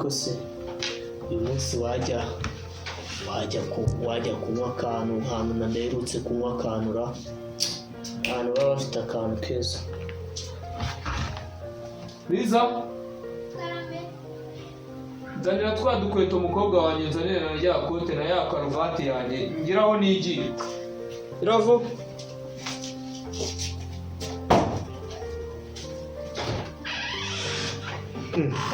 Ariko se uyu munsi wajya kunywa akantu, ahantu nadaherutse kunywa akantu ra, ahantu baba bafite akantu keza. Liza, nzanira twa dukweto umukobwa wanjye, nzanira na rya kote na ya karuvati yanjye, ngiraho nigiye. Iravo.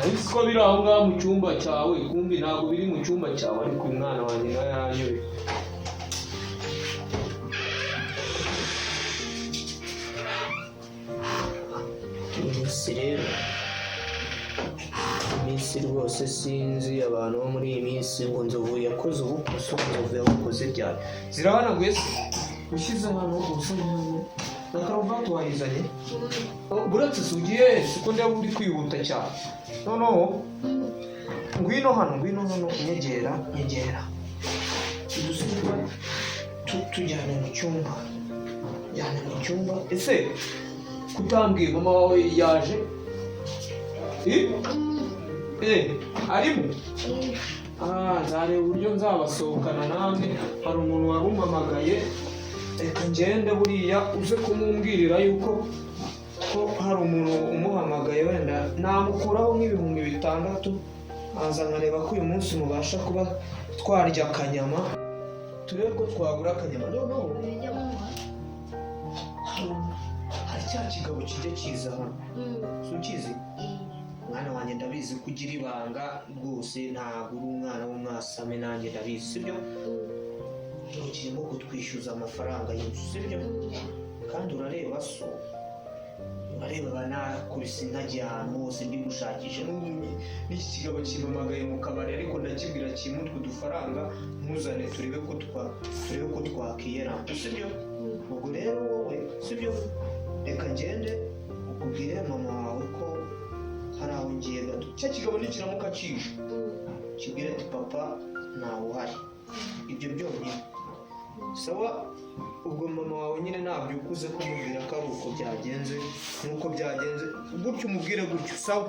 Ariko ko biri aho ngaho mu cyumba cyawe, kumbi ntabwo biri mu cyumba cyawe, ariko uyu mwana wanjye nawe yaranyobeye. Uyu munsi rero, iminsi rwose sinzi abantu bo muri iyi minsi ngo Nzovu yakoze ubukwe, se Nzovu yabukoze ryari? Zirahanaguye se? Ushyize ahantu ubusa hano na karuvati wayizanye? Oh, buretse se ugiye, siko ndeba uri kwihuta cyane. Noneho ngwino hano, ngwino hano, nyegera, nyegera. Udusiga tujyane mu cyumba, jyane mu cyumba. Ese kutambwiye mama wawe yaje? Eh? Eh, arimo? Ah, nzareba uburyo nzabasohokana namwe. Hari umuntu wari umpamagaye, reka ngende buriya uze kumumbwirira yuko ko hari umuntu umuhamagaye, wenda namukuraho nk'ibihumbi 6000, aza nkareba ko uyu munsi mubasha kuba twarya akanyama, turebe ko twagura akanyama. Noneho hari cya kigabo kijya kiza hano, si ukizi? Mwana wanjye, ndabizi ko ugira ibanga rwose, ntabwo uri umwana w'umwasame, nanjye ndabizi, sibyo? Kirimo kutwishyuza amafaranga y'inzu, sibyo? Kandi urareba so, urareba banakubise ntagiye ahantu hose ndi gushakisha, n'ubu n'iki kigabo kimpamagaye mu kabari, ariko ndakibwira kimwe utwo dufaranga ntuzane, turebe ko twakiyera, sibyo? Ubwo rero wowe, sibyo, reka ngende ukubwire mama wawe ko hari aho ngiye gato. Cya kigabo nikiramuka kije, kibwire ati papa ntawe uhari, ibyo byonyine. Sawa, ubwo mama wawe nyine ntabyo ukuze kumubwira ko ari uko byagenze, nuko byagenze gutyo, umubwire gutyo, sawa.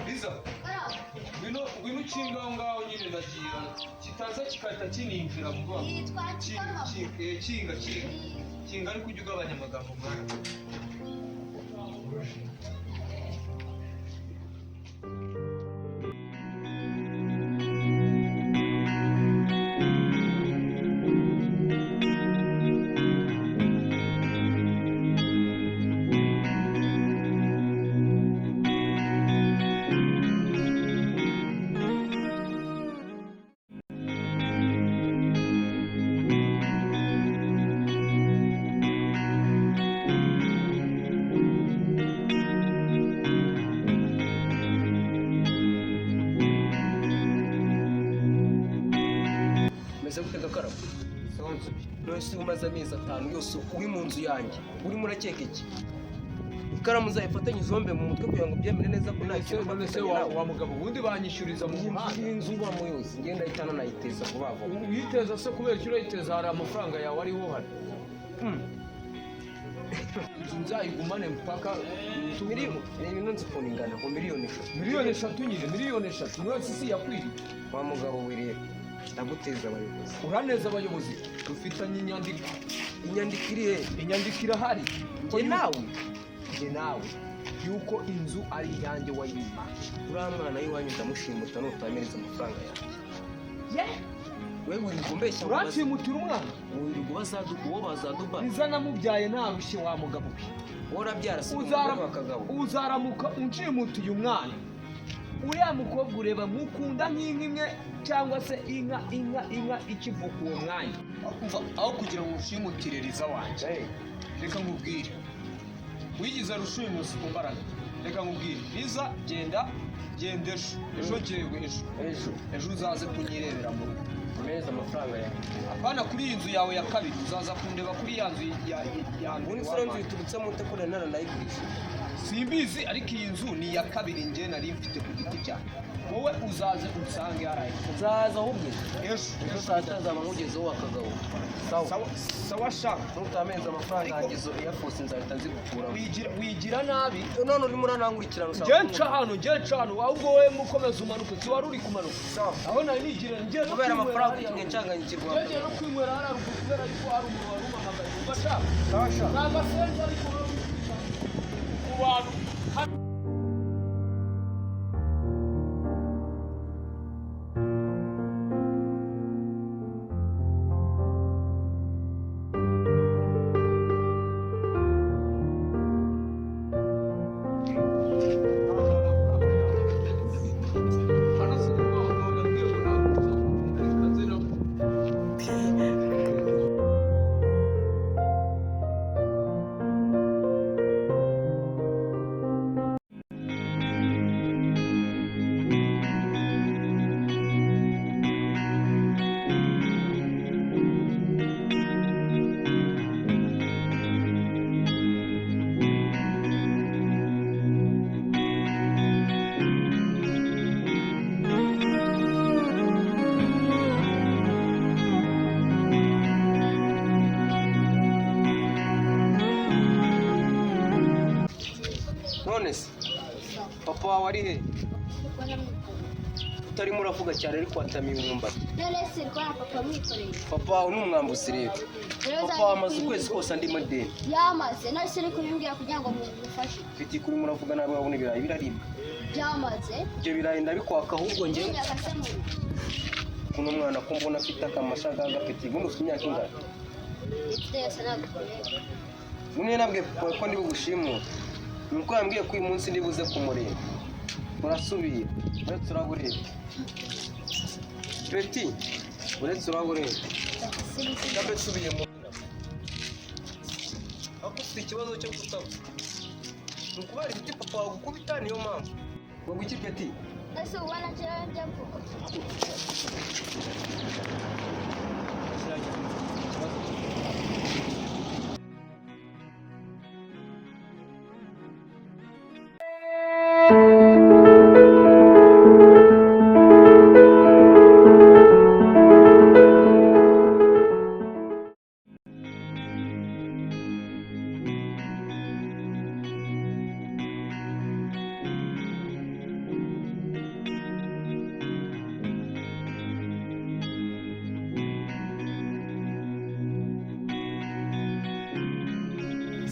Liza, ngwino, ngwino ukinga aho ngaho nyine, ndagira kitaza kigahita kininjira vuba. Kinga, kinga, kinga, kinga, kinga, ariko ujye ugabanya amagambo mwana. Meze gute gakarabo? None se umaze amezi 5 yose uri mu nzu yanjye, urimo urakeka iki? Ikaramu uzayifatanye izombe mu mutwe kugira ngo ubyemere neza ko nta kintu None se mfitanye wa, nawe. wa mugabo, ubundi banyishyuriza mu muhanda. Iyi nzu ubamo yose ngenda ahita nanayiteza vuba vuba. Uyiteza se kubera icyo urayiteza? Hari amafaranga yawe ariho hano. Inzu nzayigumane mpaka Miliyoni, reba ino nzu ukuntu ingana, ngo miliyoni 3. miliyoni 3 nyine, miliyoni 3 mwese si yakwiriye. Wa mugabo we rero, ndaguteza abayobozi. Uraneza abayobozi, dufitanye inyandiko. Inyandiko iri he? Inyandiko irahari. Njye nawe? Njye nawe, yuko inzu ari iyanjye wayima. Uriya mwana w'iwanyu ndamushimuta nutamereza amafaranga yanjye. Wewe wirirwa umbeshya ngo Uranshimutira umwana? wirirwa uwo bazaduba. Liza namubyaye ntarushye, wa mugabo we. Wowe urabyara si umugore wa Kagabo. Uzaramuka unshimutiye umwana, uriya mukobwa ureba mukunda nk'inka imwe cyangwa se inka inka inka ikivuka uwo mwanya. Umva, aho kugira ngo ushimutire Liza wanjye, reka nkubwire, wigize rushimusi ku mbaraga, reka nkubwire Liza, genda, genda ejo, ejo ngewe ejo, Ejo ejo uzaze kunyirebera mu rugo. Umereze amafaranga yawe. Apana kuri iyi nzu yawe ya kabiri, uzaza kundeba kuri ya nzu ya Ubundi mbere se uriya nzu wampaye. yiturutsemo ute ko nari naranayigurishije? Simbizi, ariko iyi nzu ni iya kabiri njye nari mfite ku giti cyanjye. Wowe uzaze unsange hariya. Nzaza ahubwo Ejo. Ejo saa sita nzaba nkugezeho akagabo. Sawa. Sawa sawa sha. Nutamenza amafaranga Ariko- yanjye izo Air Force nzahita nzigukuramo. Wigira nabi. None urimo uranankurikirana usanga Njye nca hano, njye nca hano, ahubwo wowe mukomeza umanuke, si wari uri kumanuka. Sawa. Aho nari nigira njye no Kubera kwinywera amafaranga hariya utumye ruguru. nshanganyikirwa. Njye ngiye no kwinywera hariya ruguru kubera yuko hari umuntu wari umpamagaye. Umva sha. Sawa sha. Ni agasenzi ariko wowe ku bantu. None se papa wawe ari he? Utarimo uravuga cyane ariko watamiye umwumbati. None se rwara papa mwikoreye. Papa wawe ni umwambuzi rero. Rero Papa wawe amaze ukwezi kose andi madeni. Yamaze. None se uri kubimbwira kugira ngo mugufashe. Mfite kuri muravuga nabi wabona ibirayi biraribwa. Byamaze. Ibyo birayi ndabikwaka ahubwo njye Imyaka se mu kuno mwana ko mbona afite akamashaga gapeti ubundi ufite imyaka ingana. ifite yose ntabwo ikomeye. None nabwiye papa ko ndi bugushimure. Nuko yambwiye ko uyu munsi ndi buze kumureba. Urasubiye uretse urabureba. Peti uretse urabureba. Ndabe nsubiye mu Ariko ufite ikibazo cyo kutaba. Ni ukubera ibiti papa wawe gukubita niyo mpamvu. Ngo iki Peti? Ese ubona njyewe njya mvuga.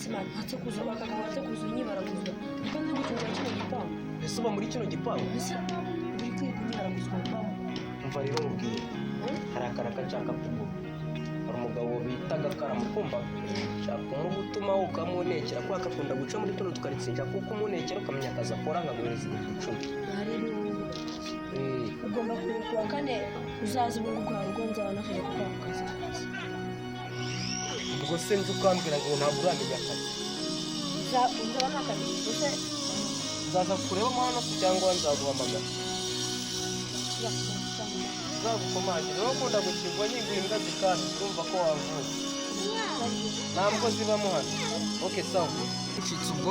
Simana ntatse kuza bakagabo batse kuza unyibaraguzwa niko nzi gucunga kino gipangu. Ese uba muri kino gipangu? Ese uri kwiga unyibaraguzwa mbamo? Umva rero nkubwire. Hari akaraka nshaka kuguha. Hari umugabo bita Gakaramu kumva. Nshaka kumugutuma ukamunekera kubera ko akunda guca muri tuno tukaritsiye. Nshaka ko umunekera ukamenya akazi akora nkaguhereza 10,000. Rero ugomba kuwa kane uzaza ubu ngubu hari ubwo nzaba naje gukora ku kazi kanjye. Ubwo se nzi ukambwira ngo ntabwo uramenya akazi. Nzaba nakazi ese. Nzaza kukurebamo hano se cyangwa nzaguhamagara? Nzagukomangira. Wowe ukunda gukingwa nyiguye imbwa zikandi urumva ko wavuye. Nta mbwa zibamo hano. Okay sawa. Ucitse ubwo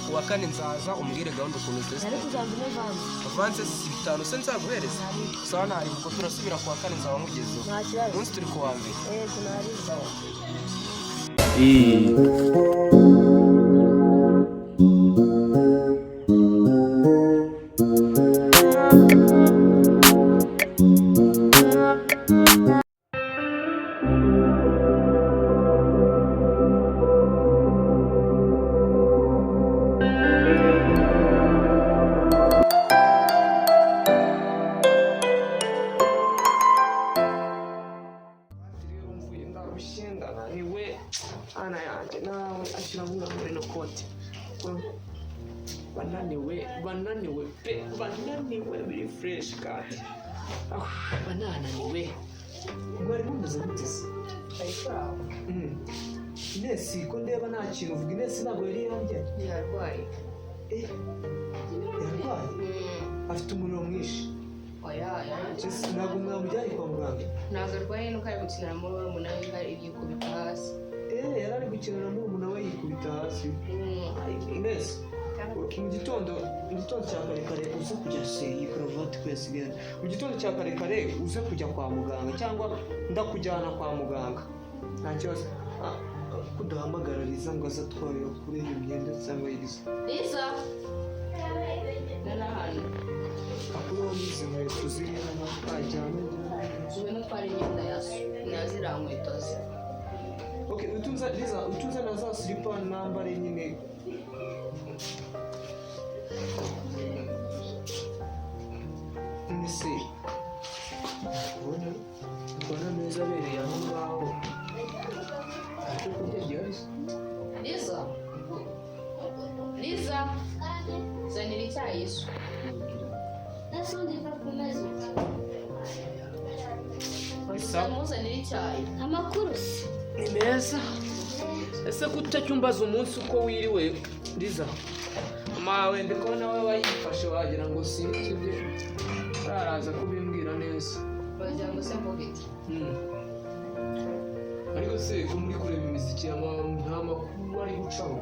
kuwa kane nzaza umbwire gahunda ukuntu ziteze. Ariko uzaza unavanze. Avanse si 5 se nzaguhereza? Sawa ntari ubwo turasubira kuwa kane nzaba nkugezeho. Nta kibazo. Umunsi turi kuwa mbere. Yego ntari. Sawa. Ndarushye ndananiwe ana yanjye nawe ashyira muri ino koti. Bananiwe bananiwe pe bananiwe biri fureshi kandi banananiwe. Mwari mumeze mute se? Inesi ko ndeba nta kintu uvuga. Inesi ntabwo yari yanjye. Yarwaye. Yarwaye afite umuriro mwinshi. Oya. Ntabwo mwamujyanye kwa muganga? Ntabwo arwaye nuko ari gukinira muri murumuna we yikubita hasi. Yari ari gukinira murumuna we yikubita hasi. Inesi. Mu gitondo cya kare kare uze kujya se iyi karuvati ko yasigaye. Mu gitondo cya kare kare uze kujya kwa muganga cyangwa ndakujyana kwa muganga. Nta kibazo. Kuduhamagara Liza ngo aze atware kuri iyo myenda cyangwa Liza. Liza. Nana hano. Akureho n'izi nkweto ziri hano twajyana. Ngwino utware imyenda ya so. Na ziriya nkweto ze. Okay, utunza Liza, utunza na za silipa nambare nyine. Nese ubona ameza abereye aho ngaho. Icyo kurya gihari se? Liza. Liza. Zanira icyayi so. Nase ubundi papa umeze ute? Muzanira icyayi. Amakuru se? Ni meza. Ese ko utacyumbaza umunsi uko wiriwe Liza? Mama ndi kubona we wayifashe wagira ngo sinzi ibyo. Araza kubimbwira neza. Wagira ngo se mvuge iki? Ariko se ko muri kureba imiziki ya mama nta makuru ari gucaho.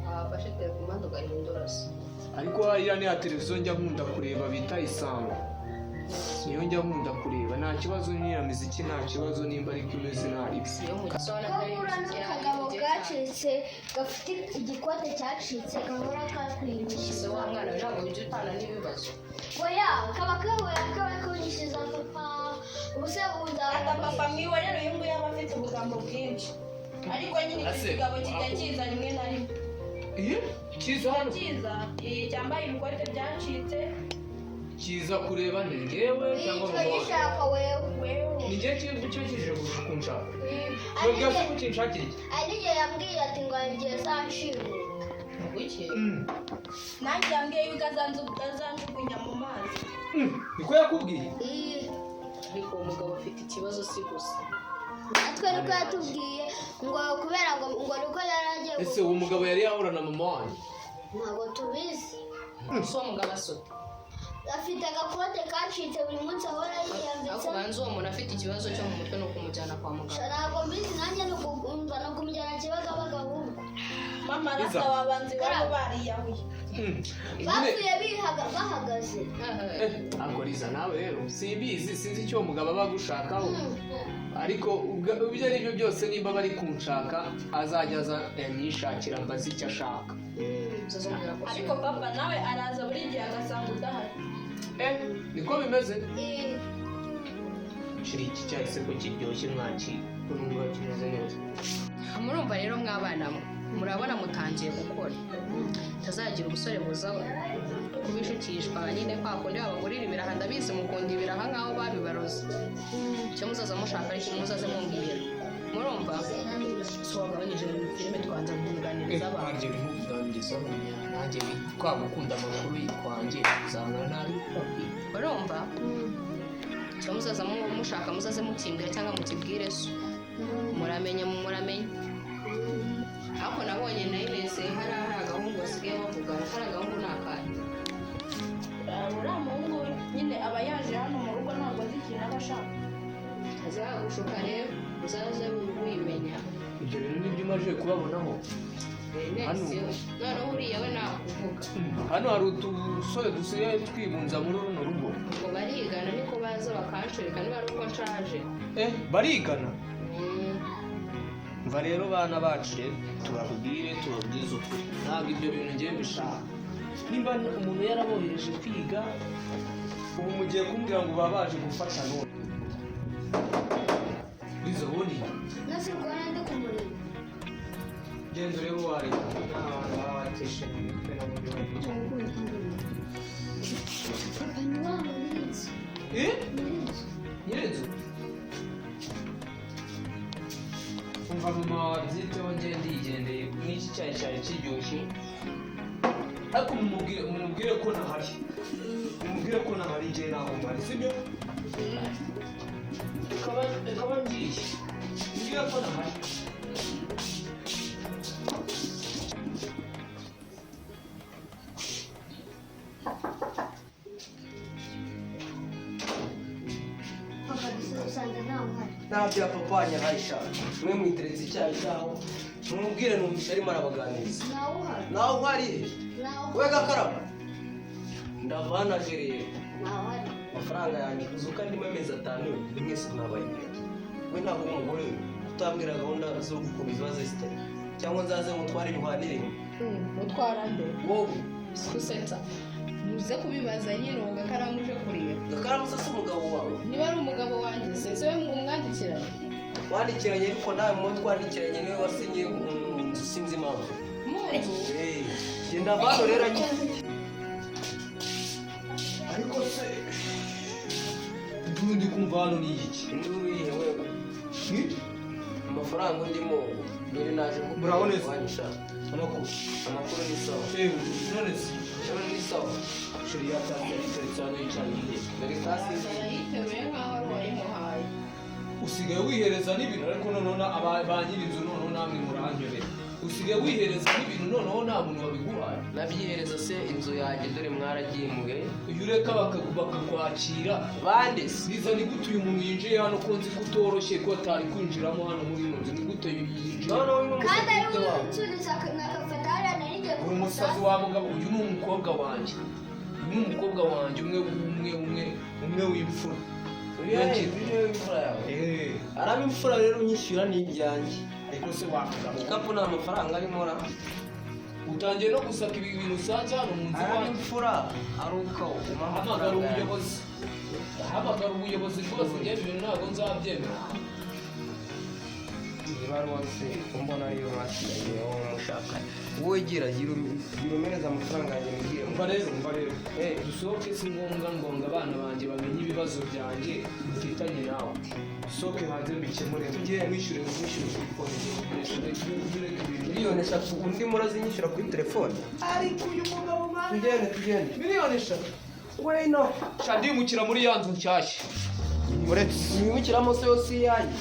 Wafashe telekomande ugahindura se. Ariko hariya ni ya televiziyo njya nkunda kureba bita Isango. Niyo njya nkunda kureba nta kibazo n'iyo miziki nta kibazo nimba ariko imeze nta Si yo mu gitondo Ko uhura n'akagabo gacitse gafite igikote cyacitse gahora kakwinyishyuza. Se wa mwana we ntabwo ujya utana n'ibibazo. Oya kaba kahora kaba kunyishyuza papa. Ubuse Ata papa mwihorere uyu nguyu aba afite ubugambo bwinshi. Ariko nyine iki kigabo kijya kiza rimwe na rimwe. Iye kiza hano. Kiza cyambaye ibikote byacitse. Kiza kureba ni njyewe cyangwa mama wawe? Gishaka wewe. Ni njye cyo kije kunshaka. Nubwo se kukinshakira iki? Ari igihe yambwiye ati ngo ngiye zanshimuta. Wiki. Nanjye yambwiye yuko azanjugunya mu mazi. Niko yakubwiye? Ariko uwo mugabo afite ikibazo si gusa. Natwe niko yatubwiye ngo kubera ngo niko yari agiye. Ese uwo mugabo yari yahura na mama wanjye? Ntabwo tubizi. Si uwo mugabo asota. Afite agakote kacitse buri munsi ahora yiyambitse. Ariko banza uwo muntu afite ikibazo cyo mu mutwe no kumujyana kwa muganga. Ntabwo mbizi nanjye no kumva no kumujyana Kibagabaga ahubwo. Mama arasaba abanzi babo bariyahuye. Bapfuye bahagaze. Ariko Liza nawe rero simbizi sinzi icyo uwo mugabo aba agushakaho. Ariko ibyo ari byo byose nimba bari kunshaka azajya aza yanyishakira mbaze icyo ashaka. Ariko papa nawe araza buri gihe agasanga udahari. Niko bimeze. Shiri iki cyayi se ko kiryoshye mwaki urumva kimeze neza. Murumva rero mwabana mwe murabona mutangiye gukora. Tazagira ubusore buza kubishukishwa nyine kwa kundi abagurira ibiraha ndabizi mukunda ibiraha nkaho babibaroze. Icyo muzaza mushaka ariko muzaze mumbwira. Murumva? So wagabanyije filime twanza kuganiriza abantu. Harya urimo kuganiriza nanjye kwa gukunda amakuru kwanjye uzangana nabi kubabwira. Urumva? Icyo muzaza mushaka muzaze mukimbwira cyangwa mukibwire so. Muramenye muramenye. Ariko nabonye na Inez hari agahungu basigaye bavugana, hari agahungu ni akahe? Uriya muhungu nyine aba yaje hano mu rugo ntabwo azi ikintu aba ashaka. Azagushuka rero uzaze wimenya. Ibyo bintu nibyo umaze kubabonaho. Noneho uriya we nakuvuga. Hano hari utusore dusigaye twibunza muri runo rugo. Ngo barigana niko baza bakanshoreka niba ari uko nshaje. Barigana? Mva rero bana bacu rero tubabwire tubabwize ukuri ntabwo ibyo bintu ngiye bishaka. Nimba umuntu yarabohereje kwiga ubu mugiye kumbwira ngo baba baje gufasha none. Liza ubundi Nase kubona ndi kumureba. Genda urebe uwo ari. Abantu baba batesha imitwe n'uburyo bari. Papa ni wa nyir'inzu. Nyir'inzu? Umva mama wabyiteho njye ndigendeye n'iki cyayi cyari kiryoshye. Ariko mumubwire ko ntahari. Mumubwire ko ntahari njye ntabwo mpari sibyo? Reka ngiye. Mubwire ko ntahari. Papa usanga ntawe uhari. Nta bya papa wanjye Aisha. Mwe mwiteretse icyayi cyaho. Mumubwire numvise arimo arabaganiriza. Ntawe uhari. Ntawe uhari. We Gakaramu, ndavana jereye amafaranga yanjye uzuka ndimo amezi 5 mwese mwabaye we. Ntabwo uri umugore we utambwira gahunda zo gukomeza ibibazo zitari, cyangwa nzaze ngutware ibihanire. Utwara nde? Wowe. Gusetsa muze kubibaza nyine uwo Gakaramu uje kureba. Gakaramu se si umugabo wawe? Niba ari umugabo wanjye se, se we umwandikiranye? Wandikiranye, ariko nawe mu twandikiranye niwe wasinye mu nzu, sinzi impamvu. Mu nzu? Genda vano rero nyine. Ariko se induru ndi kumva hano ni iki? Induru yihe wewe? Amafaranga ndimo dore naje. Muraho neza. Wanyisha. Amakuru? Amakuru ni sawa. None se None ni sawa. Chéri, yatasi yariteretse hano yicaye. Dore itasi. Yiteruye nkaho ari uwayimuhaye. Usigaye wihereza n'ibintu, ariko noneho ba nyir'inzu noneho namwe muranyobera. Usigaye wihereza n'ibintu, noneho nta muntu wabiguhaye. Nabyihereza se? Inzu yanjye dore mwaragimuye. Iyo ureka bakakwakira. Bande se? Biza ni gute uyu muntu yinjiye hano, ko nzi ko utoroshye, ko atari kwinjiramo hano muri ino nzu? Ni gute yinjiye? Noneho uyu ni Kandi ari umusazi wawe. unsunitse nakafata hariya nari ngiye. Uri umusazi wa mugabo. Uyu ni umukobwa wanjye, uyu ni umukobwa wanjye umwe umwe umwe umwe w'imfura. Uriya niwe w'imfura yawe? Araba imfura rero unyishyura ni ibyanjye. Ariko se wa mugabo, Igikapu nta mafaranga arimo ra. utangiye no gusaka ibi bintu usanze hano mu nzu Araba iwanjye. imfura ari uko umpa Hamagara amafaranga yanjye. ubuyobozi, hamagara ubuyobozi rwose. Njye ibi bintu ntabwo nzabyemera. Iyi baruwa se mbona ariyo mwasigaye wowe mushakanye? Wowe gira gira umereze amafaranga yanjye nigire. Umva rero, umva rero. Eh. Dusohoke, si ngombwa ngo abana banjye bamenye ibibazo byanjye mfitanye nawe. Dusohoke hanze mbikemure. Tugende. Mwishyure, mwishyure kuri phone. Ureke ibintu. 3 miliyoni undi murazinyishyura kuri telefone? Ariko uyu mugabo mwana. Tugende, tugende. 3 miliyoni. Weno. Sha, ndimukira muri ya nzu nshyashya uretse. Mwimukiramo se yose iyanjye?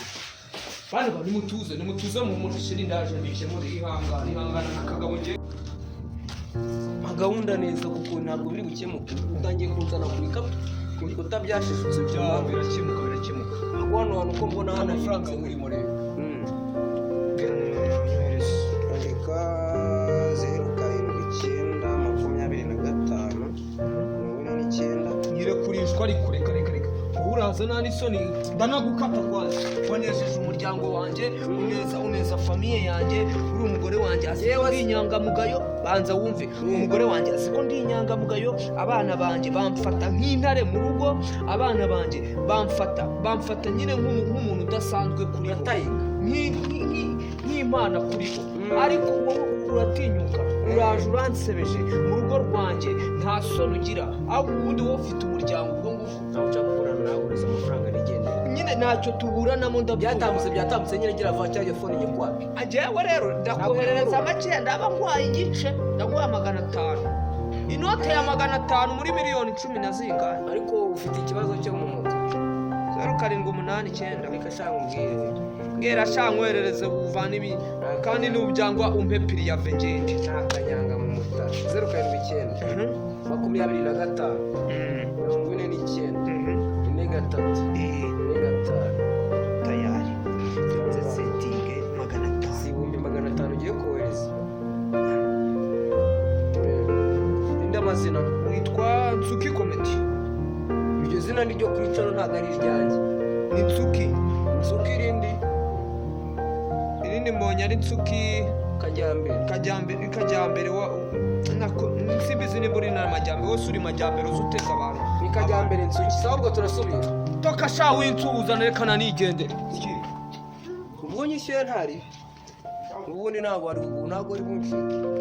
Bana ba, nimutuze, nimutuze mu mushiri, ndaje mbikemure. Ihangane, ihangane akagabo ngiye. Gahunda neza, kuko ntabwo biri gukemuka. Utangiye kunzana ku bikapu, ku bikuta byashishutse. Bya birakemuka, birakemuka. Ahubwo hano hantu uko mbona hano Amafaranga urimo rero. Bwira nimero nyohereze. Andika 079 25 49. Nyirekurishwa, ariko reka, reka, reka, wowe uraza nta n'isoni, ndanagukata kwanza. Wanejeje umuryango wanjye, uneza, uneza famille yanjye. Uri umugore wanjye azi ko ndi inyangamugayo. Banza wumve, umugore wanjye azi ko ndi inyangamugayo. Abana banjye bamfata nk'intare mu rugo. Abana banjye bamfata nyine nk'umuntu udasanzwe kuri bo. Uratayiga. Nk'imana kuri bo. Ariko wowe uratinyuka uraje uransebeje mu rugo rwanjye, nta soni ugira? Ahubwo ubundi wowe ufite umuryango ubwo ngubwo? Ntawe ushaka kuburana nawe, uretse amafaranga nigendera. Nyine ntacyo tuburanamo, ndabyumva. Byatambutse, byatambutse nyine. Gira vuba cyangwa phone nyikwape. Njyewe rero ndakoherereza make, ndaba nguhaye igice, ndaguha 500, inote ya 500 muri miliyoni cumi na zingahe. Ariko ufite ikibazo cyo mu mutwe. 0789. Reka shaka umbwire. Mbwira sha, nkwerereze uvana ibi, kandi nubyangwa umpe préavis ngende. Nta kanyanga mu mutara. 079 25 49 43 45. Tayari nze setinge 500. Si 500,000 ugiye kohereza? Indi amazina? Witwa Nsuki Komedi. Iryo zina ni ryo kuri cano, ntabwo ari iryanjye. Ni Nsuki. Nsuki irindi? Irindi mbonye ari Nsuki. Kajyambere. Kajyambere, Kajyambere wa nako simbizi nimba uri na Majyambere wose, uri Majyambere uzi uteza abantu. Ni Kajyambere Nsuki. Sawa, ubwo turasubira. Toka sha, winsuhuza, reka nigendere. Ubwo nyishyuye ntari ubundi ntabwo wari buncike.